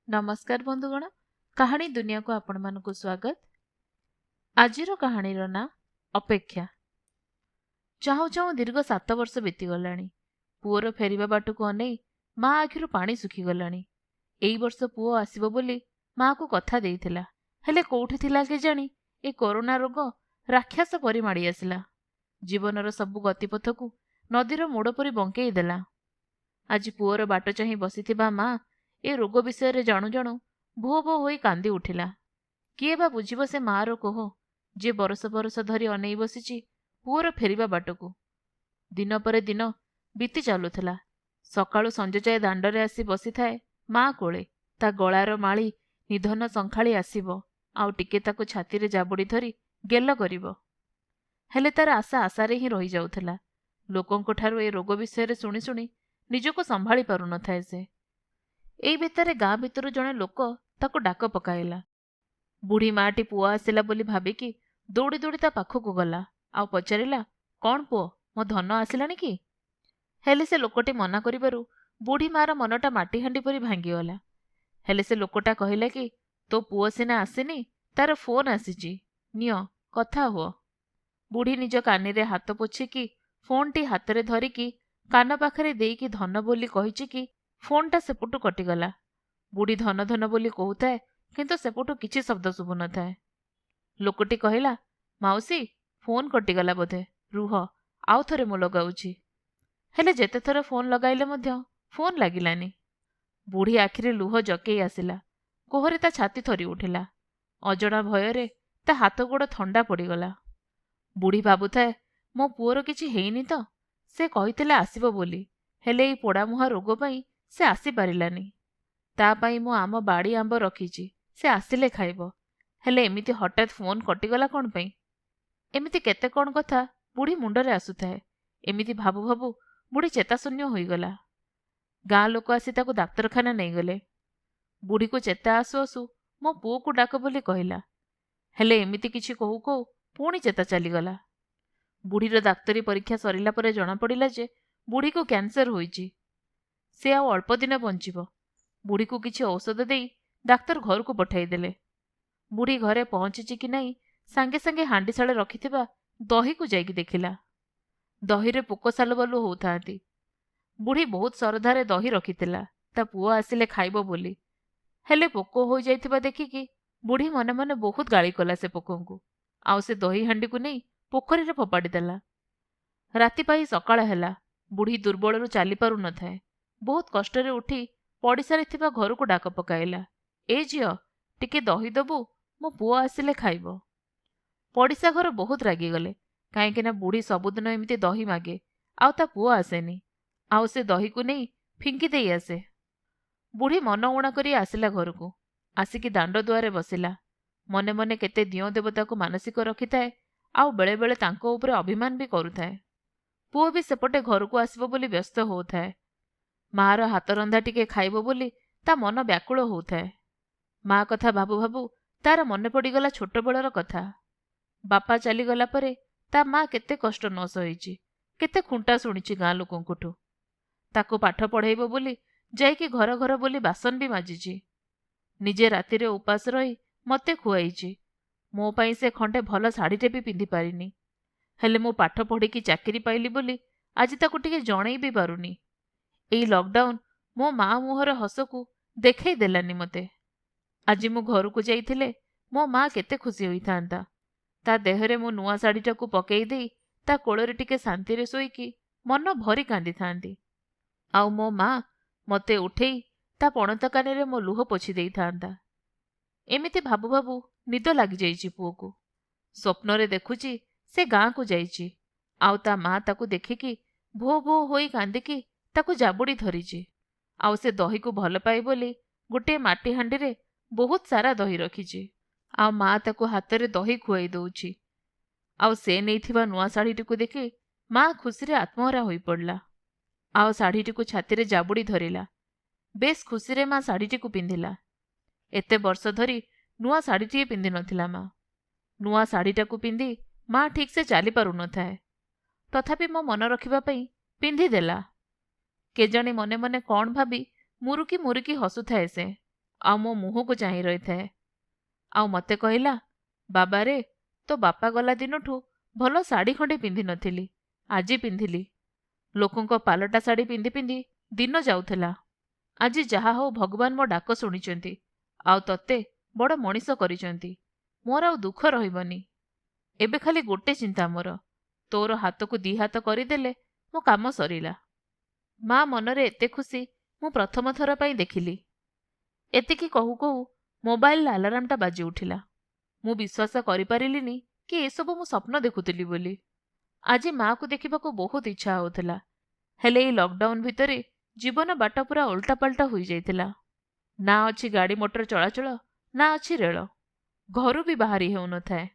ନମସ୍କାର ବନ୍ଧୁଗଣ, କାହାଣୀ ଦୁନିଆକୁ ଆପଣମାନଙ୍କୁ ସ୍ୱାଗତ। ଆଜିର କାହାଣୀର ନାଁ ଅପେକ୍ଷା। ଚାହୁଁ ଚାହୁଁ ଦୀର୍ଘ 7 ବର୍ଷ ବିତିଗଲାଣି। ପୁଅର ଫେରିବା ବାଟକୁ ଅନେଇ ମା ଆଖିରୁ ପାଣି ଶୁଖିଗଲାଣି। ଏଇ ବର୍ଷ ପୁଅ ଆସିବ ବୋଲି ମାଆକୁ କଥା ଦେଇଥିଲା। ହେଲେ କୋଉଠି ଥିଲା କେଜାଣି, ଏ କରୋନା ରୋଗ ରାକ୍ଷସ ପରି ମାଡ଼ି ଆସିଲା। ଜୀବନର ସବୁ ଗତିପଥକୁ ନଦୀର ମୋଡ଼ ପରି ବଙ୍କେଇ ଦେଲା। ଆଜି ପୁଅର ବାଟ ଚାହିଁ ବସିଥିବା ମା ଏ ରୋଗ ବିଷୟରେ ଜାଣୁ ଜାଣୁ ଭୋ ଭୋ ହୋଇ କାନ୍ଦି ଉଠିଲା। କିଏ ବା ବୁଝିବ ସେ ମାଆର କୋହ, ଯିଏ ବରଷ ବରଷ ଧରି ଅନେଇ ବସିଛି ପୁଅର ଫେରିବା ବାଟକୁ। ଦିନ ପରେ ଦିନ ବିତି ଚାଲୁଥିଲା। ସକାଳୁ ସଞ୍ଜ ଯାଏ ଦାଣ୍ଡରେ ଆସି ବସିଥାଏ ମା କୋଳେ। ତା ଗଳାର ମାଳି ନିଧନ ଶଙ୍ଖାଳି ଆସିବ, ଆଉ ଟିକେ ତାକୁ ଛାତିରେ ଜାବୁଡ଼ି ଧରି ଗେଲ କରିବ। ହେଲେ ତାର ଆଶା ଆଶାରେ ହିଁ ରହିଯାଉଥିଲା। ଲୋକଙ୍କଠାରୁ ଏ ରୋଗ ବିଷୟରେ ଶୁଣି ଶୁଣି ନିଜକୁ ସମ୍ଭାଳି ପାରୁନଥାଏ ସେ। ଏଇ ଭିତରେ ଗାଁ ଭିତରୁ ଜଣେ ଲୋକ ତାକୁ ଡାକ ପକାଇଲା। ବୁଢ଼ୀ ମାଆଟି ପୁଅ ଆସିଲା ବୋଲି ଭାବିକି ଦୌଡ଼ି ଦୌଡ଼ି ତା ପାଖକୁ ଗଲା, ଆଉ ପଚାରିଲା, କ'ଣ ପୁଅ, ମୋ ଧନ ଆସିଲାଣି କି? ହେଲେ ସେ ଲୋକଟି ମନା କରିବାରୁ ବୁଢ଼ୀ ମାଆର ମନଟା ମାଟିହାଣ୍ଡି ପରି ଭାଙ୍ଗିଗଲା। ହେଲେ ସେ ଲୋକଟା କହିଲା କି, ତୋ ପୁଅ ସିନା ଆସିନି, ତାର ଫୋନ୍ ଆସିଛି, ନିଅ କଥା ହୁଅ। ବୁଢ଼ୀ ନିଜ କାନିରେ ହାତ ପୋଛିକି ଫୋନ୍ଟି ହାତରେ ଧରିକି କାନ ପାଖରେ ଦେଇକି ଧନ ବୋଲି କହିଛି କି ଫୋନ୍ଟା ସେପଟୁ କଟିଗଲା। ବୁଢ଼ୀ ଧନ ଧନ ବୋଲି କହୁଥାଏ, କିନ୍ତୁ ସେପଟୁ କିଛି ଶବ୍ଦ ଶୁଭୁନଥାଏ। ଲୋକଟି କହିଲା, ମାଉସୀ ଫୋନ୍ କଟିଗଲା ବୋଧେ, ରୁହ ଆଉ ଥରେ ମୁଁ ଲଗାଉଛି। ହେଲେ ଯେତେଥର ଫୋନ୍ ଲଗାଇଲେ ମଧ୍ୟ ଫୋନ୍ ଲାଗିଲାନି। ବୁଢ଼ୀ ଆଖିରେ ଲୁହ ଜକେଇ ଆସିଲା। କୋହରେ ତା ଛାତି ଥରି ଉଠିଲା। ଅଜଣା ଭୟରେ ତା ହାତ ଗୋଡ଼ ଥଣ୍ଡା ପଡ଼ିଗଲା। ବୁଢ଼ୀ ଭାବୁଥାଏ, ମୋ ପୁଅର କିଛି ହେଇନି ତ? ସେ କହିଥିଲା ଆସିବ ବୋଲି, ହେଲେ ଏଇ ପୋଡ଼ାମୁହାଁ ରୋଗ ପାଇଁ ସେ ଆସିପାରିଲାନି। ତା ପାଇଁ ମୁଁ ଆମ ବାଡ଼ି ଆମ୍ବ ରଖିଛି, ସେ ଆସିଲେ ଖାଇବ। ହେଲେ ଏମିତି ହଠାତ୍ ଫୋନ୍ କଟିଗଲା କ'ଣ ପାଇଁ? ଏମିତି କେତେ କ'ଣ କଥା ବୁଢ଼ୀ ମୁଣ୍ଡରେ ଆସୁଥାଏ। ଏମିତି ଭାବୁ ଭାବୁ ବୁଢ଼ୀ ଚେତାଶୂନ୍ୟ ହୋଇଗଲା। ଗାଁ ଲୋକ ଆସି ତାକୁ ଡାକ୍ତରଖାନା ନେଇଗଲେ। ବୁଢ଼ୀକୁ ଚେତା ଆସୁ ଆସୁ ମୋ ପୁଅକୁ ଡାକ ବୋଲି କହିଲା। ହେଲେ ଏମିତି କିଛି କହୁ କହୁ ପୁଣି ଚେତା ଚାଲିଗଲା। ବୁଢ଼ୀର ଡାକ୍ତରୀ ପରୀକ୍ଷା ସରିଲା ପରେ ଜଣାପଡ଼ିଲା ଯେ ବୁଢ଼ୀକୁ କ୍ୟାନ୍ସର ହୋଇଛି। ସେ ଆଉ ଅଳ୍ପ ଦିନ ବଞ୍ଚିବ। ବୁଢ଼ୀକୁ କିଛି ଔଷଧ ଦେଇ ଡାକ୍ତର ଘରକୁ ପଠାଇଦେଲେ। ବୁଢ଼ୀ ଘରେ ପହଞ୍ଚିଛି କି ନାହିଁ, ସାଙ୍ଗେ ସାଙ୍ଗେ ହାଣ୍ଡିଶାଳେ ରଖିଥିବା ଦହିକୁ ଯାଇକି ଦେଖିଲା। ଦହିରେ ପୋକ ସାଲୁବାଲୁ ହଉଥାନ୍ତି। ବୁଢ଼ୀ ବହୁତ ଶରଧାରେ ଦହି ରଖିଥିଲା ତା ପୁଅ ଆସିଲେ ଖାଇବ ବୋଲି। ହେଲେ ପୋକ ହୋଇଯାଇଥିବା ଦେଖିକି ବୁଢ଼ୀ ମନେ ମନେ ବହୁତ ଗାଳି କଲା ସେ ପୋକଙ୍କୁ, ଆଉ ସେ ଦହି ହାଣ୍ଡିକୁ ନେଇ ପୋଖରୀରେ ଫୋପାଡ଼ି ଦେଲା। ରାତି ପାହି ସକାଳ ହେଲା। ବୁଢ଼ୀ ଦୁର୍ବଳରୁ ଚାଲିପାରୁନଥାଏ। ବହୁତ କଷ୍ଟରେ ଉଠି ପଡ଼ିଶାରେ ଥିବା ଘରକୁ ଡାକ ପକାଇଲା, ଏ ଝିଅ, ଟିକେ ଦହି ଦବୁ, ମୋ ପୁଅ ଆସିଲେ ଖାଇବ। ପଡ଼ିଶା ଘର ବହୁତ ରାଗିଗଲେ, କାହିଁକିନା ବୁଢ଼ୀ ସବୁଦିନ ଏମିତି ଦହି ମାଗେ, ଆଉ ତା ପୁଅ ଆସେନି, ଆଉ ସେ ଦହିକୁ ନେଇ ଫିଙ୍ଗି ଦେଇ ଆସେ। ବୁଢ଼ୀ ମନ ଊଣା କରି ଆସିଲା ଘରକୁ। ଆସିକି ଦାଣ୍ଡ ଦୁଆରେ ବସିଲା। ମନେ ମନେ କେତେ ଦିଅଁ ଦେବତାକୁ ମାନସିକ ରଖିଥାଏ, ଆଉ ବେଳେବେଳେ ତାଙ୍କ ଉପରେ ଅଭିମାନ ବି କରୁଥାଏ। ପୁଅ ବି ସେପଟେ ଘରକୁ ଆସିବ ବୋଲି ବ୍ୟସ୍ତ ହଉଥାଏ। ମାଆର ହାତରନ୍ଧା ଟିକେ ଖାଇବ ବୋଲି ତା ମନ ବ୍ୟାକୁଳ ହଉଥାଏ। ମା କଥା ଭାବୁ ଭାବୁ ତାର ମନେ ପଡ଼ିଗଲା ଛୋଟବେଳର କଥା। ବାପା ଚାଲିଗଲା ପରେ ତା ମା କେତେ କଷ୍ଟ ନ ସହିଛି, କେତେ ଖୁଣ୍ଟା ଶୁଣିଛି ଗାଁ ଲୋକଙ୍କଠୁ। ତାକୁ ପାଠ ପଢ଼େଇବ ବୋଲି ଯାଇକି ଘର ଘର ବୋଲି ବାସନ ବି ମାଜିଛି। ନିଜେ ରାତିରେ ଉପାସ ରହି ମତେ ଖୁଆଇଛି। ମୋ ପାଇଁ ସେ ଖଣ୍ଡେ ଭଲ ଶାଢ଼ୀଟେ ବି ପିନ୍ଧିପାରିନି। ହେଲେ ମୁଁ ପାଠ ପଢ଼ିକି ଚାକିରି ପାଇଲି ବୋଲି ଆଜି ତାକୁ ଟିକେ ଜଣେଇ ବି ପାରୁନି। ଏଇ ଲକଡାଉନ ମୋ ମା ମୁହଁର ହସକୁ ଦେଖେଇ ଦେଲାନି ମତେ। ଆଜି ମୁଁ ଘରକୁ ଯାଇଥିଲେ ମୋ ମା କେତେ ଖୁସି ହୋଇଥାନ୍ତା। ତା ଦେହରେ ମୁଁ ନୂଆ ଶାଢ଼ୀଟାକୁ ପକେଇ ଦେଇ ତା କୋଳରେ ଟିକେ ଶାନ୍ତିରେ ଶୋଇକି ମନ ଭରି କାନ୍ଦିଥାନ୍ତି, ଆଉ ମୋ ମା ମତେ ଉଠେଇ ତା ପଣତ କାନିରେ ମୋ ଲୁହ ପୋଛି ଦେଇଥାନ୍ତା। ଏମିତି ଭାବୁ ଭାବୁ ନିଦ ଲାଗିଯାଇଛି ପୁଅକୁ। ସ୍ୱପ୍ନରେ ଦେଖୁଛି ସେ ଗାଁକୁ ଯାଇଛି, ଆଉ ତା ମା ତାକୁ ଦେଖିକି ଭୋ ଭୋ ହୋଇ କାନ୍ଦିକି ତାକୁ ଜାବୁଡ଼ି ଧରିଛି, ଆଉ ସେ ଦହିକୁ ଭଲ ପାଏ ବୋଲି ଗୋଟିଏ ମାଟି ହାଣ୍ଡିରେ ବହୁତ ସାରା ଦହି ରଖିଛି, ଆଉ ମା ତାକୁ ହାତରେ ଦହି ଖୁଆଇ ଦଉଛି। ଆଉ ସେ ନେଇଥିବା ନୂଆ ଶାଢ଼ୀଟିକୁ ଦେଖି ମା ଖୁସିରେ ଆତ୍ମହରା ହୋଇପଡ଼ିଲା, ଆଉ ଶାଢ଼ୀଟିକୁ ଛାତିରେ ଜାବୁଡ଼ି ଧରିଲା। ବେଶ ଖୁସିରେ ମା ଶାଢ଼ୀଟିକୁ ପିନ୍ଧିଲା। ଏତେ ବର୍ଷ ଧରି ନୂଆ ଶାଢ଼ୀଟିଏ ପିନ୍ଧିନଥିଲା ମା। ନୂଆ ଶାଢ଼ୀଟାକୁ ପିନ୍ଧି ମା ଠିକ୍ସେ ଚାଲିପାରୁନଥାଏ, ତଥାପି ମୋ ମନ ରଖିବା ପାଇଁ ପିନ୍ଧିଦେଲା। କେଜାଣି ମନେ ମନେ କ'ଣ ଭାବି ମୁରୁକି ମୁରୁକି ହସୁଥାଏ ସେ, ଆଉ ମୋ ମୁହଁକୁ ଚାହିଁ ରହିଥାଏ ଆଉ ମୋତେ କହିଲା, ବାବାରେ, ତୋ ବାପା ଗଲା ଦିନଠୁ ଭଲ ଶାଢ଼ୀ ଖଣ୍ଡେ ପିନ୍ଧିନଥିଲି, ଆଜି ପିନ୍ଧିଲି। ଲୋକଙ୍କ ପାଲଟା ଶାଢ଼ୀ ପିନ୍ଧି ପିନ୍ଧି ଦିନ ଯାଉଥିଲା। ଆଜି ଯାହା ହଉ ଭଗବାନ ମୋ ଡାକ ଶୁଣିଛନ୍ତି ଆଉ ତତେ ବଡ଼ ମଣିଷ କରିଛନ୍ତି। ମୋର ଆଉ ଦୁଃଖ ରହିବନି। ଏବେ ଖାଲି ଗୋଟେ ଚିନ୍ତା ମୋର, ତୋର ହାତକୁ ଦି ହାତ କରିଦେଲେ ମୋ କାମ ସରିଲା। ମା ମନରେ ଏତେ ଖୁସି ମୁଁ ପ୍ରଥମ ଥର ପାଇଁ ଦେଖିଲି। ଏତିକି କହୁ କହୁ ମୋବାଇଲ ଆଲାରାମଟା ବାଜି ଉଠିଲା। ମୁଁ ବିଶ୍ୱାସ କରିପାରିଲିନି କି ଏସବୁ ମୁଁ ସ୍ୱପ୍ନ ଦେଖୁଥିଲି ବୋଲି। ଆଜି ମାଆକୁ ଦେଖିବାକୁ ବହୁତ ଇଚ୍ଛା ହେଉଥିଲା, ହେଲେ ଏଇ ଲକଡାଉନ ଭିତରେ ଜୀବନ ବାଟ ପୁରା ଓଲଟାପାଲଟା ହୋଇଯାଇଥିଲା। ନା ଅଛି ଗାଡ଼ି ମଟର ଚଳାଚଳ, ନା ଅଛି ରେଳ। ଘରୁ ବି ବାହାରି ହେଉନଥାଏ।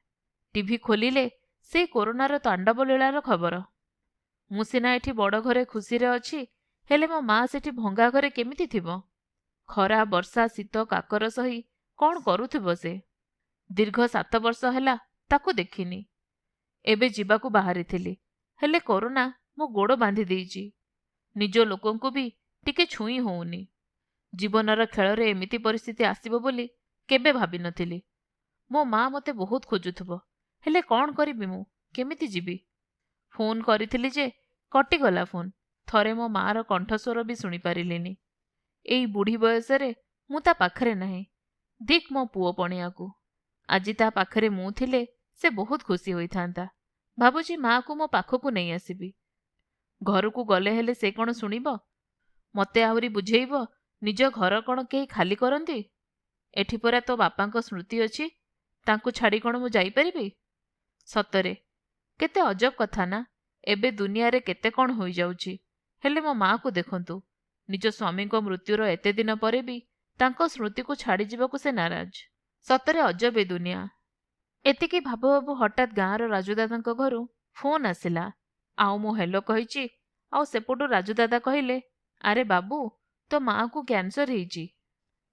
ଟିଭି ଖୋଲିଲେ ସେଇ କରୋନାର ତାଣ୍ଡବ ଲୀଳାର ଖବର। ମୁଁ ସିନା ଏଠି ବଡ଼ ଘରେ ଖୁସିରେ ଅଛି, ହେଲେ ମୋ ମା ସେଠି ଭଙ୍ଗା ଘରେ କେମିତି ଥିବ? ଖରା, ବର୍ଷା, ଶୀତ, କାକର ସହି କ'ଣ କରୁଥିବ ସେ? ଦୀର୍ଘ 7 ବର୍ଷ ହେଲା ତାକୁ ଦେଖିନି। ଏବେ ଯିବାକୁ ବାହାରିଥିଲି, ହେଲେ କରୋନା ମୋ ଗୋଡ଼ ବାନ୍ଧି ଦେଇଛି। ନିଜ ଲୋକଙ୍କୁ ବି ଟିକେ ଛୁଇଁ ହଉନି। ଜୀବନର ଖେଳରେ ଏମିତି ପରିସ୍ଥିତି ଆସିବ ବୋଲି କେବେ ଭାବିନଥିଲି। ମୋ ମା ମୋତେ ବହୁତ ଖୋଜୁଥିବ, ହେଲେ କ'ଣ କରିବି ମୁଁ? କେମିତି ଯିବି? ଫୋନ୍ କରିଥିଲି ଯେ କଟିଗଲା ଫୋନ୍। ଥରେ ମୋ ମାଆର କଣ୍ଠସ୍ୱର ବି ଶୁଣିପାରିଲିନି। ଏଇ ବୁଢ଼ୀ ବୟସରେ ମୁଁ ତା ପାଖରେ ନାହିଁ। ଧିକ୍ ମୋ ପୁଅ ପଣିଆକୁ। ଆଜି ତା ପାଖରେ ମୁଁ ଥିଲେ ସେ ବହୁତ ଖୁସି ହୋଇଥାନ୍ତା। ଭାବୁଛି ମାଆକୁ ମୋ ପାଖକୁ ନେଇ ଆସିବି। ଘରକୁ ଗଲେ ହେଲେ ସେ କ'ଣ ଶୁଣିବ? ମୋତେ ଆହୁରି ବୁଝେଇବ, ନିଜ ଘର କ'ଣ କେହି ଖାଲି କରନ୍ତି? ଏଠି ପରା ତୋ ବାପାଙ୍କ ସ୍ମୃତି ଅଛି, ତାଙ୍କୁ ଛାଡ଼ି କ'ଣ ମୁଁ ଯାଇପାରିବି? ସତରେ କେତେ ଅଜବ କଥା ନା? ଏବେ ଦୁନିଆରେ କେତେ କ'ଣ ହୋଇଯାଉଛି। ହେଲେ ମୋ ମାଆକୁ ଦେଖନ୍ତୁ, ନିଜ ସ୍ୱାମୀଙ୍କ ମୃତ୍ୟୁର ଏତେ ଦିନ ପରେ ବି ତାଙ୍କ ସ୍ମୃତିକୁ ଛାଡ଼ିଯିବାକୁ ସେ ନାରାଜ। ସତରେ ଅଜବ ଏ ଦୁନିଆ। ଏତିକି ଭାବୁ ଭାବୁ ହଠାତ୍ ଗାଁର ରାଜୁଦାଦାଙ୍କ ଘରୁ ଫୋନ୍ ଆସିଲା। ଆଉ ମୁଁ ହେଲୋ କହିଛି, ଆଉ ସେପଟୁ ରାଜୁଦାଦା କହିଲେ, ଆରେ ବାବୁ, ତୋ ମାଆକୁ କ୍ୟାନ୍ସର ହେଇଛି।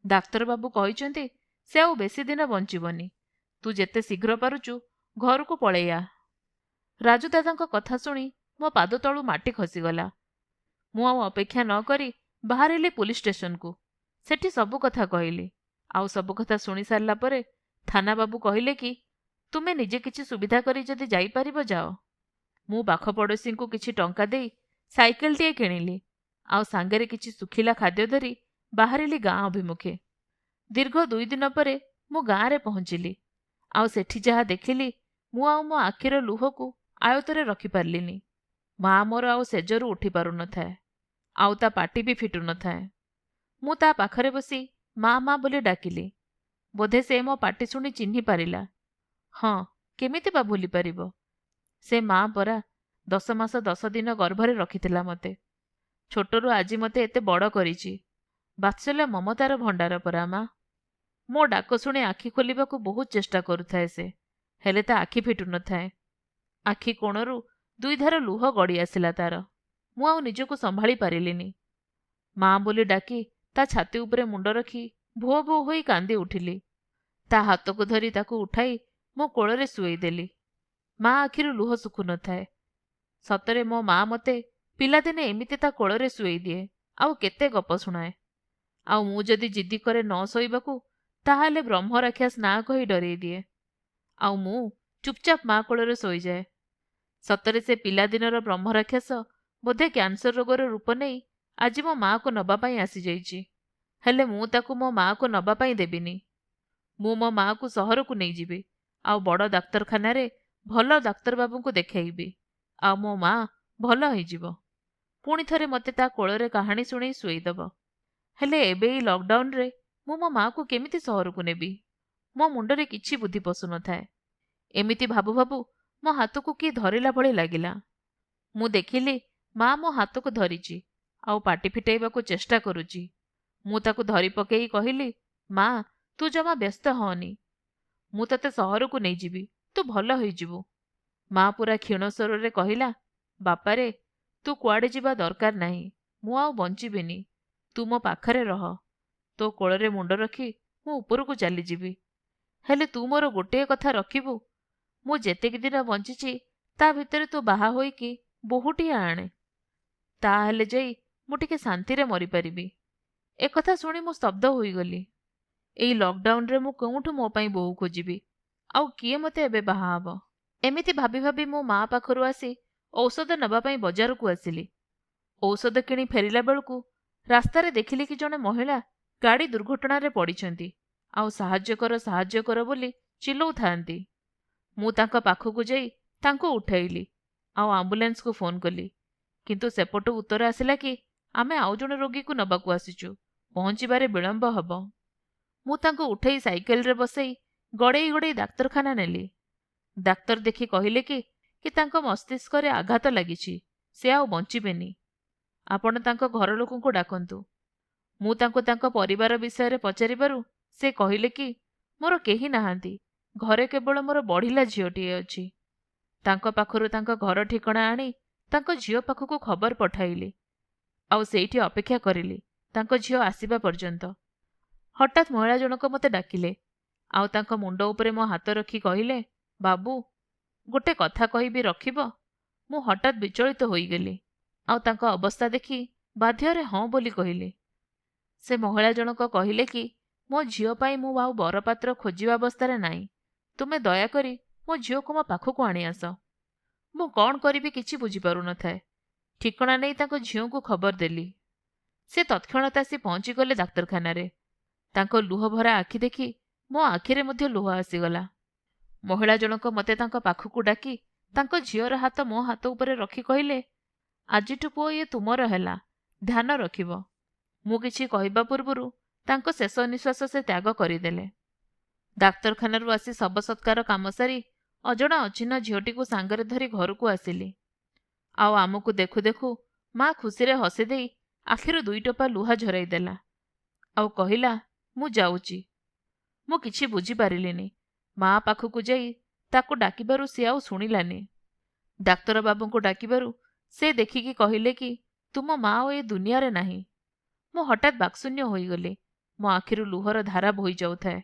ଡାକ୍ତରବାବୁ କହିଛନ୍ତି ସେ ଆଉ ବେଶୀ ଦିନ ବଞ୍ଚିବନି। ତୁ ଯେତେ ଶୀଘ୍ର ପାରୁଛୁ ଘରକୁ ପଳେଇ ଆ। ରାଜୁଦାଦାଙ୍କ କଥା ଶୁଣି ମୋ ପାଦ ତଳୁ ମାଟି ଖସିଗଲା। ମୁଁ ଆଉ ଅପେକ୍ଷା ନ କରି ବାହାରିଲି ପୋଲିସ ଷ୍ଟେସନକୁ। ସେଠି ସବୁ କଥା କହିଲି। ଆଉ ସବୁ କଥା ଶୁଣି ସାରିଲା ପରେ ଥାନା ବାବୁ କହିଲେ କି ତୁମେ ନିଜେ କିଛି ସୁବିଧା କରି ଯଦି ଯାଇପାରିବ ଯାଅ। ମୁଁ ପାଖ ପଡ଼ୋଶୀଙ୍କୁ କିଛି ଟଙ୍କା ଦେଇ ସାଇକେଲଟିଏ କିଣିଲି ଆଉ ସାଙ୍ଗରେ କିଛି ଶୁଖିଲା ଖାଦ୍ୟ ଧରି ବାହାରିଲି ଗାଁ ଅଭିମୁଖେ। ଦୀର୍ଘ 2 ଦିନ ପରେ ମୁଁ ଗାଁରେ ପହଞ୍ଚିଲି। ଆଉ ସେଠି ଯାହା ଦେଖିଲି ମୁଁ ଆଉ ମୋ ଆଖିର ଲୁହକୁ ଆୟତରେ ରଖିପାରିଲିନି। ମା ମୋର ଆଉ ଶେଯରୁ ଉଠି ପାରୁନଥାଏ, ଆଉ ତା ପାଟି ବି ଫିଟୁନଥାଏ। ମୁଁ ତା ପାଖରେ ବସି ମା ମା ବୋଲି ଡାକିଲି। ବୋଧେ ସେ ମୋ ପାଟି ଶୁଣି ଚିହ୍ନି ପାରିଲା। ହଁ, କେମିତି ବା ଭୁଲିପାରିବ? ସେ ମା ପରା 10 ମାସ 10 ଦିନ ଗର୍ଭରେ ରଖିଥିଲା ମୋତେ। ଛୋଟରୁ ଆଜି ମୋତେ ଏତେ ବଡ଼ କରିଛି। ବାତ୍ସଲ୍ୟ ମମତାର ଭଣ୍ଡାର ପରା ମା। ମୋ ଡାକ ଶୁଣି ଆଖି ଖୋଲିବାକୁ ବହୁତ ଚେଷ୍ଟା କରୁଥାଏ ସେ, ହେଲେ ତା ଆଖି ଫିଟୁନଥାଏ। ଆଖି କୋଣରୁ 2 ଧାର ଲୁହ ଗଡ଼ି ଆସିଲା ତାର। ମୁଁ ଆଉ ନିଜକୁ ସମ୍ଭାଳି ପାରିଲିନି। ମା ବୋଲି ଡାକି ତା ଛାତି ଉପରେ ମୁଣ୍ଡ ରଖି ଭୋ ଭୋ ହୋଇ କାନ୍ଦି ଉଠିଲି। ତା ହାତକୁ ଧରି ତାକୁ ଉଠାଇ ମୋ କୋଳରେ ଶୁଏଇଦେଲି। ମା ଆଖିରୁ ଲୁହ ଶୁଖୁନଥାଏ। ସତରେ ମୋ ମା ମୋତେ ପିଲାଦିନେ ଏମିତି ତା କୋଳରେ ଶୁଏଇ ଦିଏ ଆଉ କେତେ ଗପ ଶୁଣାଏ। ଆଉ ମୁଁ ଯଦି ଜିଦ୍ଦି କରେ ନ ଶୋଇବାକୁ, ତାହେଲେ ବ୍ରହ୍ମରାକ୍ଷସ ନାଁ କହି ଡରେଇ ଦିଏ। ଆଉ ମୁଁ ଚୁପଚାପ ମା କୋଳରେ ଶୋଇଯାଏ। ସତରେ ସେ ପିଲାଦିନର ବ୍ରହ୍ମରାକ୍ଷସ ବୋଧେ କ୍ୟାନ୍ସର ରୋଗର ରୂପ ନେଇ ଆଜି ମୋ ମାଆକୁ ନବା ପାଇଁ ଆସିଯାଇଛି। ହେଲେ ମୁଁ ତାକୁ ମୋ ମାଆକୁ ନବା ପାଇଁ ଦେବିନି। ମୁଁ ମୋ ମାଆକୁ ସହରକୁ ନେଇଯିବି ଆଉ ବଡ଼ ଡାକ୍ତରଖାନାରେ ଭଲ ଡାକ୍ତରବାବୁଙ୍କୁ ଦେଖାଇବି, ଆଉ ମୋ ମା ଭଲ ହେଇଯିବ। ପୁଣି ଥରେ ମୋତେ ତା କୋଳରେ କାହାଣୀ ଶୁଣେଇ ଶୁଏଇଦେବ। ହେଲେ ଏବେ ଏଇ ଲକଡାଉନରେ ମୁଁ ମୋ ମାଆକୁ କେମିତି ସହରକୁ ନେବି? ମୋ ମୁଣ୍ଡରେ କିଛି ବୁଦ୍ଧି ପଶୁନଥାଏ। ଏମିତି ଭାବୁ ଭାବୁ ମୋ ହାତକୁ କିଏ ଧରିଲା ଭଳି ଲାଗିଲା। ମୁଁ ଦେଖିଲି ମା ମୋ ହାତକୁ ଧରିଛି ଆଉ ପାଟି ଫିଟାଇବାକୁ ଚେଷ୍ଟା କରୁଛି। ମୁଁ ତାକୁ ଧରି ପକେଇ କହିଲି, ମା, ତୁ ଜମା ବ୍ୟସ୍ତ ହଅନି, ମୁଁ ତତେ ସହରକୁ ନେଇଯିବି, ତୁ ଭଲ ହେଇଯିବୁ। ମା ପୁରା କ୍ଷୀଣ ସ୍ୱରରେ କହିଲା, ବାପାରେ, ତୁ କୁଆଡ଼େ ଯିବା ଦରକାର ନାହିଁ, ମୁଁ ଆଉ ବଞ୍ଚିବିନି, ତୁ ମୋ ପାଖରେ ରହ, ତୋ କୋଳରେ ମୁଣ୍ଡ ରଖି ମୁଁ ଉପରକୁ ଚାଲିଯିବି। ହେଲେ ତୁ ମୋର ଗୋଟିଏ କଥା ରଖିବୁ, ମୁଁ ଯେତିକି ଦିନ ବଞ୍ଚିଛି ତା ଭିତରେ ତୁ ବାହା ହୋଇକି ବୋହୂଟିଏ ଆଣେ, ତାହେଲେ ଯାଇ ମୁଁ ଟିକେ ଶାନ୍ତିରେ ମରିପାରିବି। ଏକଥା ଶୁଣି ମୁଁ ସ୍ତବ୍ଧ ହୋଇଗଲି। ଏଇ ଲକଡାଉନରେ ମୁଁ କେଉଁଠୁ ମୋ ପାଇଁ ବୋହୂ ଖୋଜିବି? ଆଉ କିଏ ମୋତେ ଏବେ ବାହା ହବ? ଏମିତି ଭାବି ଭାବି ମୁଁ ମା ପାଖରୁ ଆସି ଔଷଧ ନେବା ପାଇଁ ବଜାରକୁ ଆସିଲି। ଔଷଧ କିଣି ଫେରିଲା ବେଳକୁ ରାସ୍ତାରେ ଦେଖିଲି କି ଜଣେ ମହିଳା ଗାଡ଼ି ଦୁର୍ଘଟଣାରେ ପଡ଼ିଛନ୍ତି ଆଉ ସାହାଯ୍ୟ କର, ସାହାଯ୍ୟ କର ବୋଲି ଚିଲଉଥାନ୍ତି। ମୁଁ ତାଙ୍କ ପାଖକୁ ଯାଇ ତାଙ୍କୁ ଉଠାଇଲି ଆଉ ଆମ୍ବୁଲାନ୍ସକୁ ଫୋନ୍ କଲି। କିନ୍ତୁ ସେପଟୁ ଉତ୍ତର ଆସିଲା କି ଆମେ ଆଉ ଜଣେ ରୋଗୀକୁ ନେବାକୁ ଆସିଛୁ, ପହଞ୍ଚିବାରେ ବିଳମ୍ବ ହେବ। ମୁଁ ତାଙ୍କୁ ଉଠେଇ ସାଇକେଲରେ ବସେଇ ଗଡ଼େଇ ଗଡ଼େଇ ଡାକ୍ତରଖାନା ନେଲି। ଡାକ୍ତର ଦେଖି କହିଲେ କି କି ତାଙ୍କ ମସ୍ତିଷ୍କରେ ଆଘାତ ଲାଗିଛି, ସେ ଆଉ ବଞ୍ଚିବେନି, ଆପଣ ତାଙ୍କ ଘର ଲୋକଙ୍କୁ ଡାକନ୍ତୁ। ମୁଁ ତାଙ୍କୁ ତାଙ୍କ ପରିବାର ବିଷୟରେ ପଚାରିବାରୁ ସେ କହିଲେ କି ମୋର କେହି ନାହାନ୍ତି, ଘରେ କେବଳ ମୋର ବଢ଼ିଲା ଝିଅଟିଏ ଅଛି। ତାଙ୍କ ପାଖରୁ ତାଙ୍କ ଘର ଠିକଣା ଆଣି ତାଙ୍କ ଝିଅ ପାଖକୁ ଖବର ପଠାଇଲି ଆଉ ସେଇଠି ଅପେକ୍ଷା କରିଲି ତାଙ୍କ ଝିଅ ଆସିବା ପର୍ଯ୍ୟନ୍ତ। ହଠାତ୍ ମହିଳା ଜଣକ ମୋତେ ଡାକିଲେ ଆଉ ତାଙ୍କ ମୁଣ୍ଡ ଉପରେ ମୋ ହାତ ରଖି କହିଲେ, ବାବୁ, ଗୋଟେ କଥା କହିବି, ରଖିବ? ମୁଁ ହଠାତ୍ ବିଚଳିତ ହୋଇଗଲି ଆଉ ତାଙ୍କ ଅବସ୍ଥା ଦେଖି ବାଧ୍ୟରେ ହଁ ବୋଲି କହିଲି। ସେ ମହିଳା ଜଣକ କହିଲେ କି ମୋ ଝିଅ ପାଇଁ ମୁଁ ଆଉ ବରପାତ୍ର ଖୋଜିବା ଅବସ୍ଥାରେ ନାହିଁ, ତୁମେ ଦୟାକରି ମୋ ଝିଅକୁ ମୋ ପାଖକୁ ଆଣି ଆସ। ମୁଁ କ'ଣ କରିବି କିଛି ବୁଝିପାରୁନଥାଏ। ଠିକଣା ନେଇ ତାଙ୍କ ଝିଅଙ୍କୁ ଖବର ଦେଲି। ସେ ତତ୍କ୍ଷଣାତ୍ ଆସି ପହଞ୍ଚିଗଲେ ଡାକ୍ତରଖାନାରେ। ତାଙ୍କ ଲୁହଭରା ଆଖି ଦେଖି ମୋ ଆଖିରେ ମଧ୍ୟ ଲୁହ ଆସିଗଲା। ମହିଳା ଜଣକ ମୋତେ ତାଙ୍କ ପାଖକୁ ଡାକି ତାଙ୍କ ଝିଅର ହାତ ମୋ ହାତ ଉପରେ ରଖି କହିଲେ, ଆଜିଠୁ ପୁଅ ଇଏ ତୁମର ହେଲା, ଧ୍ୟାନ ରଖିବ। ମୁଁ କିଛି କହିବା ପୂର୍ବରୁ ତାଙ୍କ ଶେଷ ନିଶ୍ୱାସ ସେ ତ୍ୟାଗ କରିଦେଲେ। ଡାକ୍ତରଖାନାରୁ ଆସି ଶବ ସତ୍କାର କାମ ସାରି ଅଜଣା ଅଚିହ୍ନା ଝିଅଟିକୁ ସାଙ୍ଗରେ ଧରି ଘରକୁ ଆସିଲି। ଆଉ ଆମକୁ ଦେଖୁ ଦେଖୁ ମା ଖୁସିରେ ହସିଦେଇ ଆଖିରୁ ଦୁଇ ଟୋପା ଲୁହା ଝରାଇ ଦେଲା ଆଉ କହିଲା, ମୁଁ ଯାଉଛି। ମୁଁ କିଛି ବୁଝିପାରିଲିନି। ମା ପାଖକୁ ଯାଇ ତାକୁ ଡାକିବାରୁ ସିଏ ଆଉ ଶୁଣିଲାନି। ଡାକ୍ତର ବାବୁଙ୍କୁ ଡାକିବାରୁ ସେ ଦେଖିକି କହିଲେ କି ତୁମ ମା ଆଉ ଏ ଦୁନିଆରେ ନାହିଁ। ମୁଁ ହଠାତ୍ ବାକ୍ଶୂନ୍ୟ ହୋଇଗଲି। ମୋ ଆଖିରୁ ଲୁହର ଧାରା ବୋହି ଯାଉଥାଏ।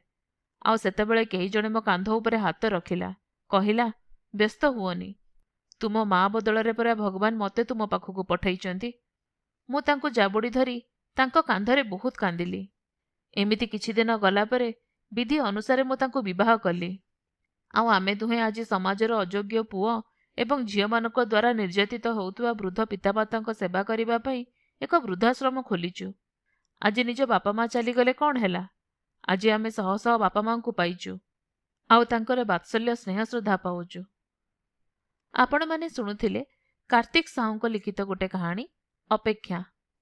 ଆଉ ସେତେବେଳେ କେହି ଜଣେ ମୋ କାନ୍ଧ ଉପରେ ହାତ ରଖିଲା, କହିଲା, ବ୍ୟସ୍ତ ହୁଅନି, ତୁମ ମା ବଦଳରେ ପରା ଭଗବାନ ମୋତେ ତୁମ ପାଖକୁ ପଠାଇଛନ୍ତି। ମୁଁ ତାଙ୍କୁ ଜାବୁଡ଼ି ଧରି ତାଙ୍କ କାନ୍ଧରେ ବହୁତ କାନ୍ଦିଲି। ଏମିତି କିଛି ଦିନ ଗଲା ପରେ ବିଧି ଅନୁସାରେ ମୁଁ ତାଙ୍କୁ ବିବାହ କଲି। ଆଉ ଆମେ ଦୁହେଁ ଆଜି ସମାଜର ଅଯୋଗ୍ୟ ପୁଅ ଏବଂ ଝିଅମାନଙ୍କ ଦ୍ୱାରା ନିର୍ଯାତିତ ହେଉଥିବା ବୃଦ୍ଧ ପିତାମାତାଙ୍କ ସେବା କରିବା ପାଇଁ ଏକ ବୃଦ୍ଧାଶ୍ରମ ଖୋଲିଛୁ। ଆଜି ନିଜ ବାପା ମା ଚାଲିଗଲେ କ'ଣ ହେଲା, ଆଜି ଆମେ ଶହ ଶହ ବାପା ମାଙ୍କୁ ପାଇଛୁ ଆଉ ତାଙ୍କର ବାତ୍ସଲ୍ୟ ସ୍ନେହ ଶ୍ରଦ୍ଧା ପାଉଛୁ। ଆପଣମାନେ ଶୁଣୁଥିଲେ କାର୍ତ୍ତିକ ସାହୁଙ୍କ ଲିଖିତ ଗୋଟେ କାହାଣୀ, ଅପେକ୍ଷା।